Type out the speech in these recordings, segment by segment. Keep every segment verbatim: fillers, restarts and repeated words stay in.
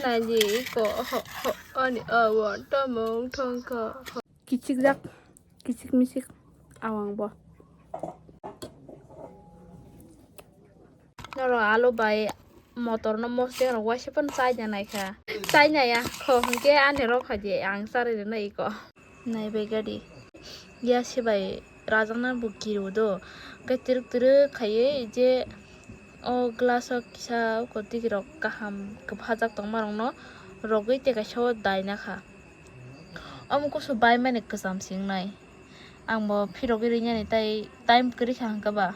Ani ko ho ho ani awan tamung thangkha. Kichik jak, kichik misik awang bo. Norok alu bai motor no mosdeng rok waisa phano chai na nai kha. Chai na ya kho hwnkhe ani rok kha je ang chari rwna iko. Nai bai gari. Ya se bai rajakna bo kiru do. Hwnkhe twrwk twrwk khaiwi je o glass o kisa uko tigi rok kaham kwphajak tongma rok no rogwi tei kaisa o dai na kha. Omo kusu bai mani kwcham se wngnai. Ang bo phirogwi rinani tei time kwrwi kha hwnkhe ba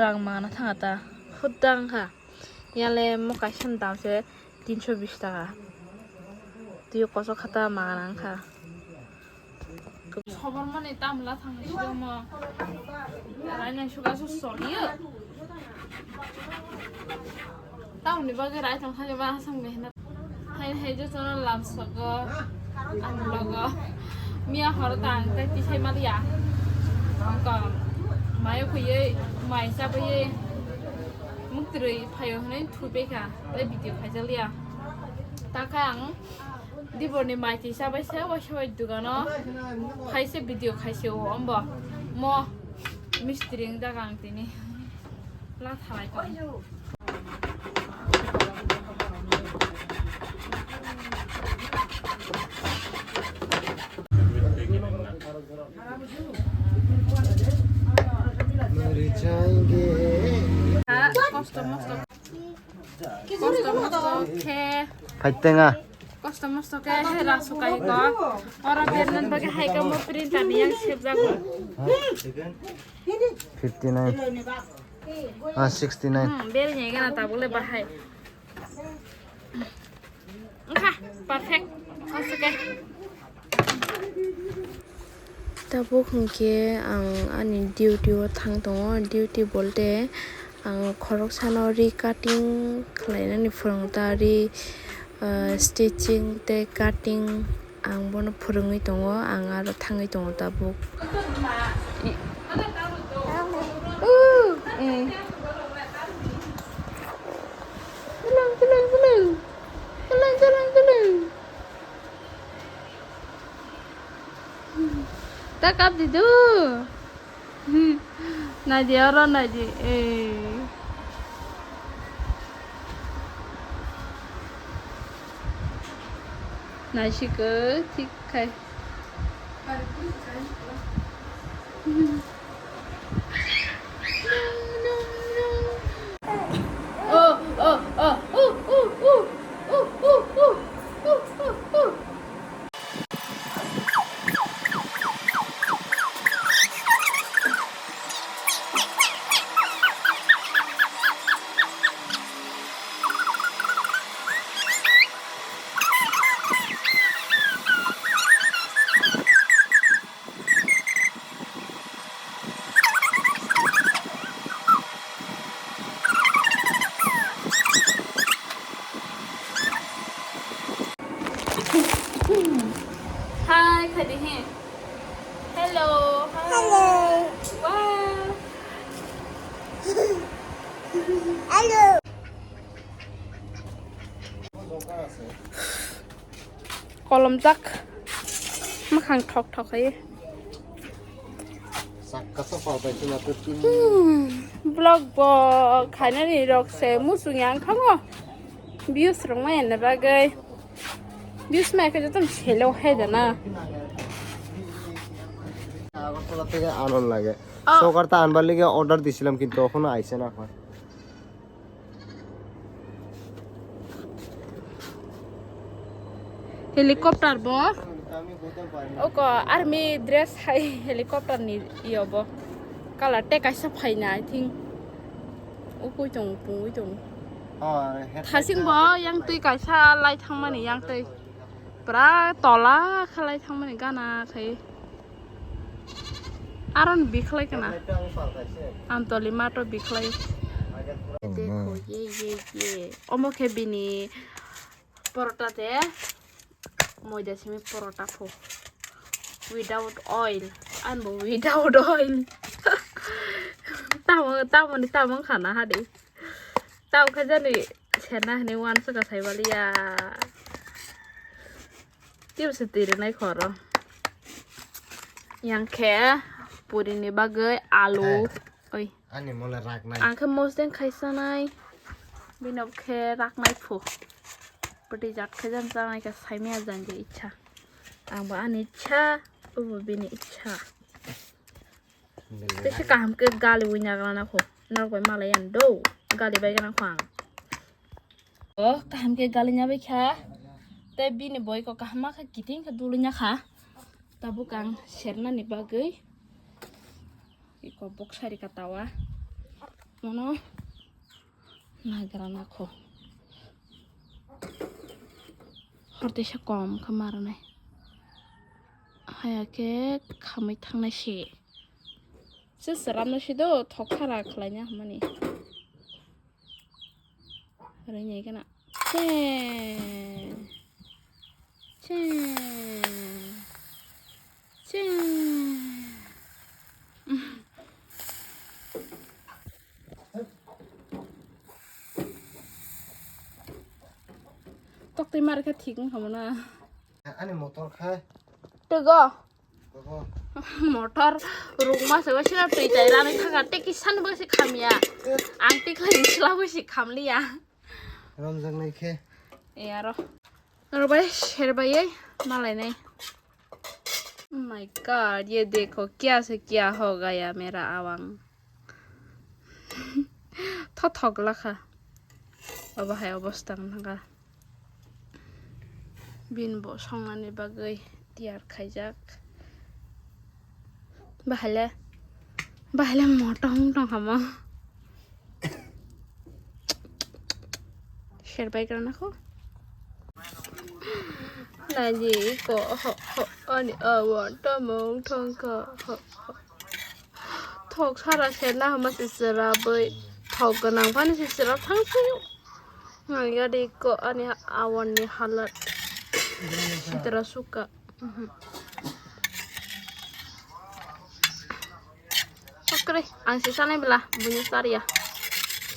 rang mana thanga ta. Hutda wngkha. Yale mo kaisa ni dam se tinso bis taka. Twi koso khata mana wngkha. Sobormani tamla thangni sugamo. Rainai sugasu soliyo. Tamni bagwi rai tong thangwi ba asam gahina. Hai hai jotono lamsogo. Ang logo. Miya horo tang tei tisai maliya. Angkon. Mayo khuyui, mai chabui. Muktrui phayo hwnwi thubekha. Tei video khaijakliya. Takha ang. Diborni mai twi chabai se waisa bai dugano phaise video khaise o ombo mo mistri wng jaga ang tini la thalai tong. Ha, kosto mosto. Kosto mosto khe. Phaitenga. Kosto mosto khe hai rasu kai ko. Ora bernan bagi hai ko mo printer ni yang sep jago. Fifty nine. Ah, sixty nine. Hmm, bel ni gana tabule bahai. Wngkha, perfect. Aswk khe. Tabuk hwnkhe ang ani duty o thang tongo, duty bolte ang khoroksano ri cutting khlainani phwrwng ta, ri, ah, stitching tei cutting ang bono phwrwngwi tongo, ang aro thangwi tongo tabuk. I-, Ooh, eh. Belum, belum, belum. Jalan, jalan, jalan. Tak up di tu. Naidi oro naidi. Eh. Naisik, eh, thik khai. Hi, Khadihi. Hello. Hi. Hello. Wow. Hello. Kolomjak. Mwkhang thok thok khaye. Sakka sopal bai sima to tin. Hmm, vlog bo khainani rok se muchung yang thango. Views rok ma enne bagwi. Views ma khe joto selo hai da na. Agartala থেকে আনন লাগে। Oh. সকার তা আনবার লিগে অর্ডার দিছিলাম কিন্তু এখনো আইছে না আমার। Helicopter bo. Oko army dress hai helicopter ni iyo bo. Color te kaisa phaina, I think. Ukui tong, pungui tong. Thasing bo yang twi kaisa lai thangmani yang twi. Pura tola khalai thangmani gana khai. Aron bikhlai kana. Antoli mato bikhlai. Oh, no. Dekho, ye, ye, ye. Omo khe bini porota de. Moida simi porota pho. Without oil. Anbo without oil. Tamo, tamo ni tamo khana hadi. Tamo khe jani. Khena hwnwi uansukha saibaliya. Tibose twi rwnai khoro. Yang khe purini bagwi alu. Hai. Oi. Ani mole raknai. Ang khe mosdeng khai chanai. Bini obo khe raknai phu. Bwtwi jat khe jan chanai khe saimaya jani je ichha. Ang bo ani ichha, obo bini ichha. Tei se kaham khe gali wi nagra na kho. Norok bai malai yan do. Gali bai gana kho ang. O kaham khe gali nya bai kha. Tei bini boi ko kaham ma kha kiting khe duli nya kha. Tabuk ang sernani bagwi. Iko bok sari ka tawa. Mono nagra na kho. Hor teisa kom khe ma rwnai. Haya khe khamwi thangnai se. Se sramnai se do thok thara khlaina hwnmani. Rwnai gana. Che. Che. Che. Tok twi mar khe thik wng kha mano. Ani motor khai. Twgo. Oho. Motor rukma se wasi na twi tai rani thaka te kisan bo se khamya. Ang tikla isla bo se khamliya. Romjak nai khe. E aro. Aro bai ser bai ei malai nai. Oh my God, ye dekho, kya se kya ho gaya mera awang. Thothok lakha. Obo hai obosta wngkha. Bini bo songnani bagwi tiyar khaijak. Bahai le, bahai le motong tongkha mo. Serbai gra na kho. Naji ko ho ho ani awan tamung thongkha ho ho. Thok sara serna hama se sera bai thok gwnang phani se sera thang se. Nang ya de ko ani awan ni halat. Sitra suka. Mhm. Okre, ang si sanai bela, bunyi sariya.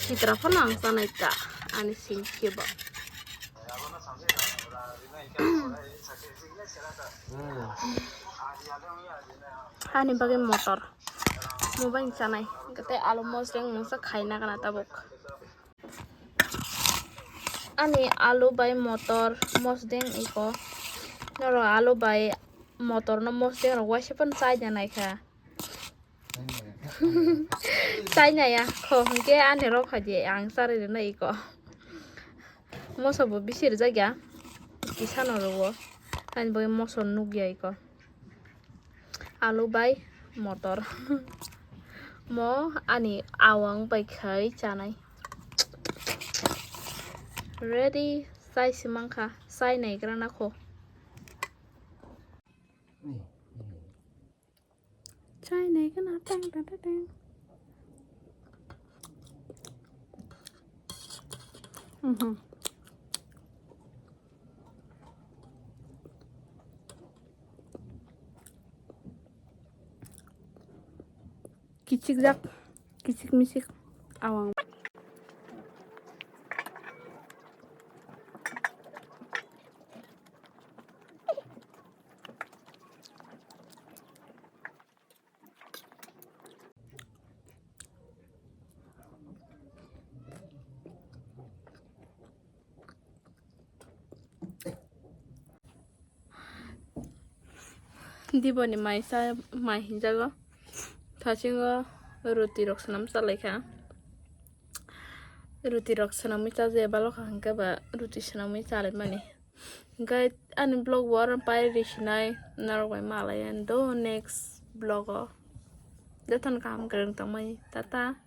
Sitra phano ang sanai ta, ani sing kiba. Hani bagwi motor. Mobile sanai. Kete alu mosreng mungsa khaina kana tabuk. Ani alu bai motor mosdeng iko. Noro alu bai motor no mosdeng rok waisa pan chai da naikha. Chai naya kho hwnkhe ani rok kha je ang chari rwna iko. Moso bo bisi rijak ya. Kisa no rwo. Ani bai moso nukya iko. Alu bai motor. Mo ani awang bai khai chanai. Ready, chai si mankha, chai naigra na kho. Chai naigra na tang tang tang tang. Mhm. Kichik jak, kichik misik awang. Diboni mai sa mai hinjago. Thasingo ruti rok swnam chalaikha. Ruti rok swnamwi chaje balokha hwnkhe ba ruti swnamwi chalaimani. Hwnkhe ani vlog bo oro pai risinai norok bai malai ani do next vlog o. Jotono kaham kwrwng tongmani. Tata.